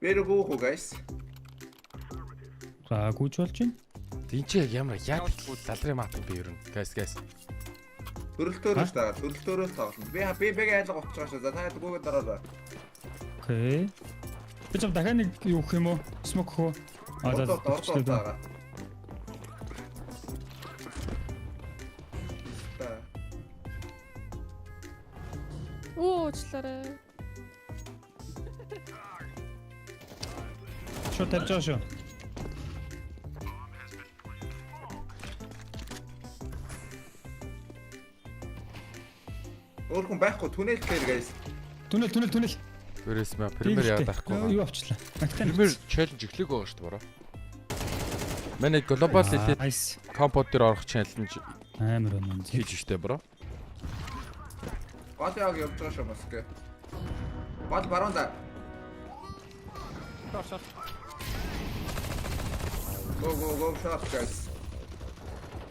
Бэрэг өөх үү guys? За гүйж болж байна. Энд чи яг ямар яа лалрын мап юм бэ ер нь. Guys guys. Төрөлтөөрөө шүү дээ. Төрөлтөөрөө тоглоно. Би бэг айлга утж байгаа шүү. За та гүүгээ дараарай. Окей. Би ч дахиад нэг юу гэх юм уу? Смок хөө. А за Ордоо ордоо байгаа. Та. Оо уучлаарай. Шууд тавьж байгаа шүү. Өөр хүн байхгүй түнэл дээр guys. Түнэл түнэл түнэл. Өөрөөс мэ премьер яагаад авахгүй. Юу авчлаа? Мактан. Премьер челленж эхлэх байгаа шүү дээ бороо. Манай глобал элит Nice. компот дээр орох челленж Амар өнөн. хийж штэ бороо. Гол яг явж байгаа шүү маск. Гол баруун да. Шорт шорт. Go go go short guys.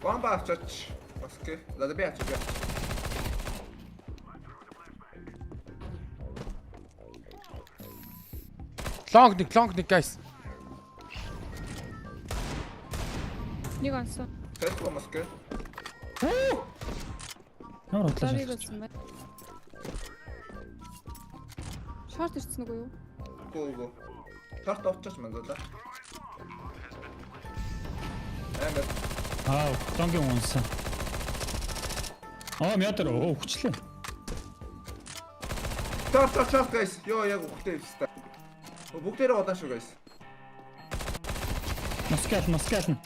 Бомба авчаач. Маск. За би авчаач. Long нэг long нэг guys. Нэг онсон. Тэхгүй маск. Ямар худлаа Дарыг шалгаж. болсон байна. Шорт ирсэн үгүй юу? Go go. Шорт авчаач мандуулаа. Амар. Аа, лонгийн унсан. Аа, мятар оо хүчлээ. Short short short guys. Йоо яг үхтэй явчихсан. Бүгдээрээ удаан шүү guys. Маскал, маскал.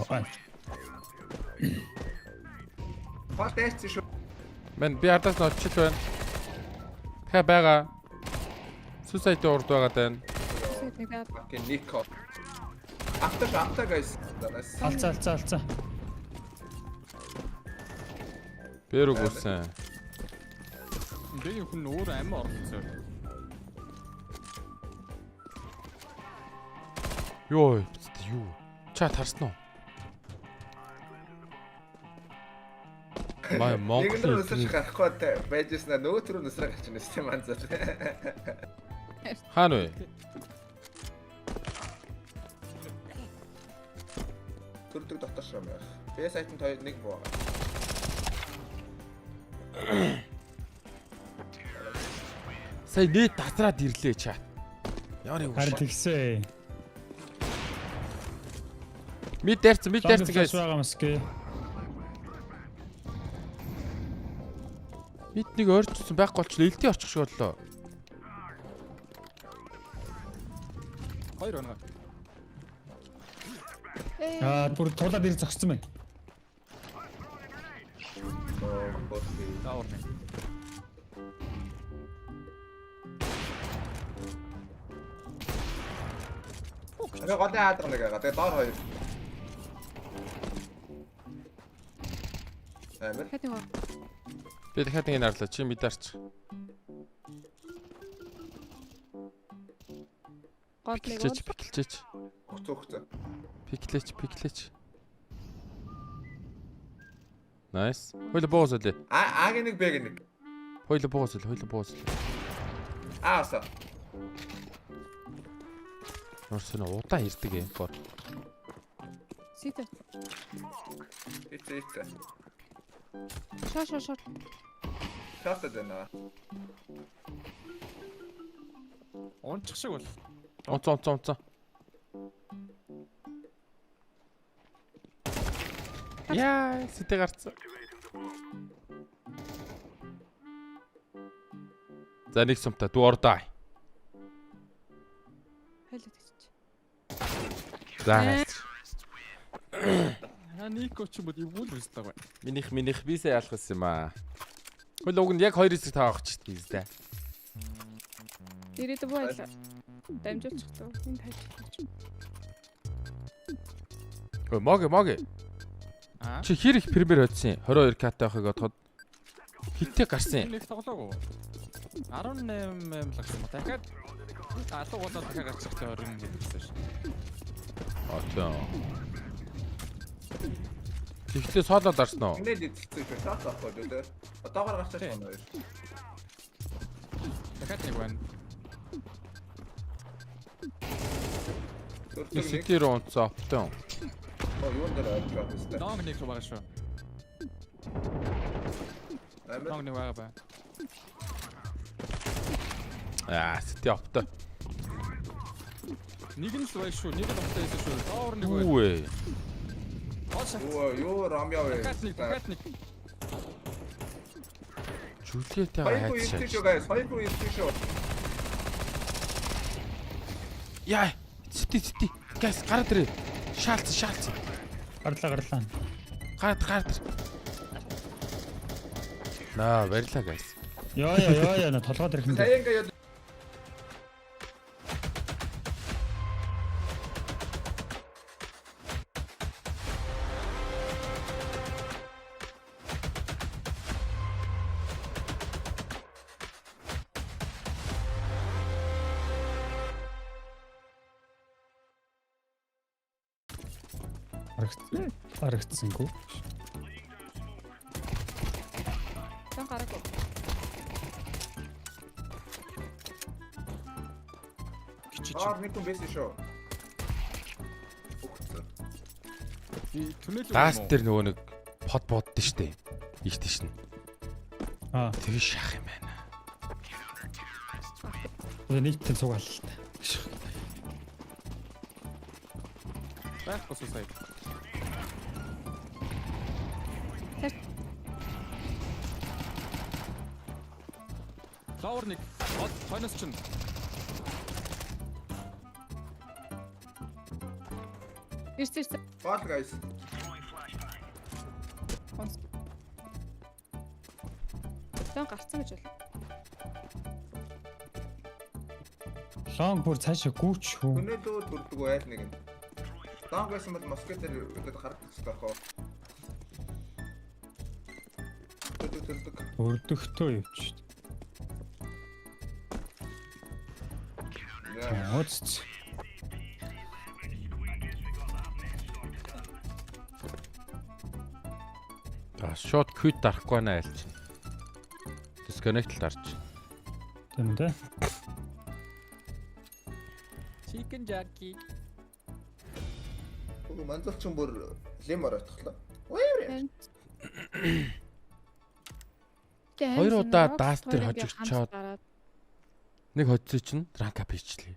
Амар. Аа. Гол дайрсан шүү. Мэн би ардаас нь очил байна. Дахиад байгаа. Suicide урд байгаа даа. Сүйд нэг аа. Окей, Нико. Авташ авта guys. За nice. Алцаа, алцаа, алцаа. Бэрэг үсэн. Би хүн өөр амь оролцсон. Йоо, бицтэй юу? Чат харсан уу? Май Нэг Монгол нь нүсэрч гарахгүй байж ирсэн аа нөгөө төрөө нүсрэ гарч ирсэн юм анзаар. Хаана вэ? Төрдөг дотор шүү юм байх. Тэгээ сайтанд хоёр нэг буу. Сая нийт татраад ирлээ чат. Ямар юм Харин тэгсээ. Мид дайрцсан, мид дайрцсан Лонгийн guys. байгаа маски. Мид нэг ойрчсон байхгүй болчихлоо. Элдээ очих шиг боллоо. Хоёр оноо. Ээ. Аа, бүр тулаад ир зогссон байна. За урна. Тэгээ голын хаалга нэг байгаа. Тэгээ доор хоёр. Амар. Дахиад нэг он. Би дахиад нэг нарлаа. Чи мид арч. Гол нэг Пиклээч, он. пиклээч. Өгцөө өгцөө. Пиклээч, пиклээч. Nice. Хойло боос үлээ. А А-гийн нэг Б-гийн нэг. Хойло боос үлээ, хойло боос үлээ. А асаа. Нурсан удаан ирдэг юм бор. Ситэ. Ицэ ицэ. Шор шор шор. Шортод байна. Унчих шиг бол. Онцон онцон онцон. Яа, сэтэ гарцсан. За нэг сумта дүү ордоо. Хойлоо тэгчих. За гайс. Аа Нико ч юм бол эвгүй л үздэг байна. Минийх минийх би сая ялах гэсэн юм аа. Хөл уг нь яг хоёр эсрэг таа авах ч тийм дээ. Ирээд буу байлаа. Дамжуулчих туу. Энэ тайлбарлаж. Өө моги моги. Аа. Чи хэр их премьер хоцсон 22 к-тай байхыг бодоход хиттэй гарсан юм. Нэг тоглоогүй. 18 л гарсан. Дахиад алуу болоод дахиад гарчих тэ 20 гэсэн шин. А тийм. Тэгтээ соло дарсан уу? Инээд эцэлсэн шүү. Шорт авахгүй үү те. Одоогоор гарчаач байна хоёр. Дахиад нэг байна. Төрөлтөөр нэг. City руу унтсан оптон. Оо юун дээр ойж байгаа юм бэ? Long нэг рүү байгаа шүү. Амар. Long нэг байгаа бай. Аа, City оптон. Нэг нь л бай шүү. Нэг нь оптой байсан шүү. Lower нэг бай. Юу вэ? Доош. Юу юу Ромео вэ? Дахиад нэг, дахиад нэг. Жулиетаа Хоёр руу хайцсан. ирсэн шүү guys. Хоёр руу ирсэн шүү. Яа, City City. Guys, гараад ирээ. Шаалцсан, шаалцсан. Гарлаа гарлаа. Гараад гараад ир. Наа, барилаа guys. Йоо ёо ёо ёо на толгой дэрхэн дээр. Сая ингээ Харагдсангүй. Дан гараагүй. Кичиж. Аа нэг хүн байсан шүү. Өгцөн. Түнэл үү? Даас дээр нөгөө нэг под боддоо штэ. Ийш тийш нь. Аа, Тэр шах юм байна. одоо нийтдээ цугаал л та. Байхгүй suicide. Lower нэг. Хойноос чинь. Ирсэн ирсэн. Баал guys. Онс. Дан гарцсан гэж бол. Лонг бүр цаашаа гүйч хүү. Түнэл үү төрдөг айл нэг нь. Даан байсан бол москит дээр өдөд харагдах хэрэгтэй байхгүй. Төрдөг төрдөг. Өрдөгтөө явчих. Яа. Ууц. Аа, шууд quit дарахгүй наа айл чинь. Disconnect л дарч. Тийм үү? Chicken jockey. Үгүй манзалчин бүр лим оройтглоо. Харин. Хоёр удаа даас дээр хожигчоод. Нэг хоцсон чинь rank up хийчлээ.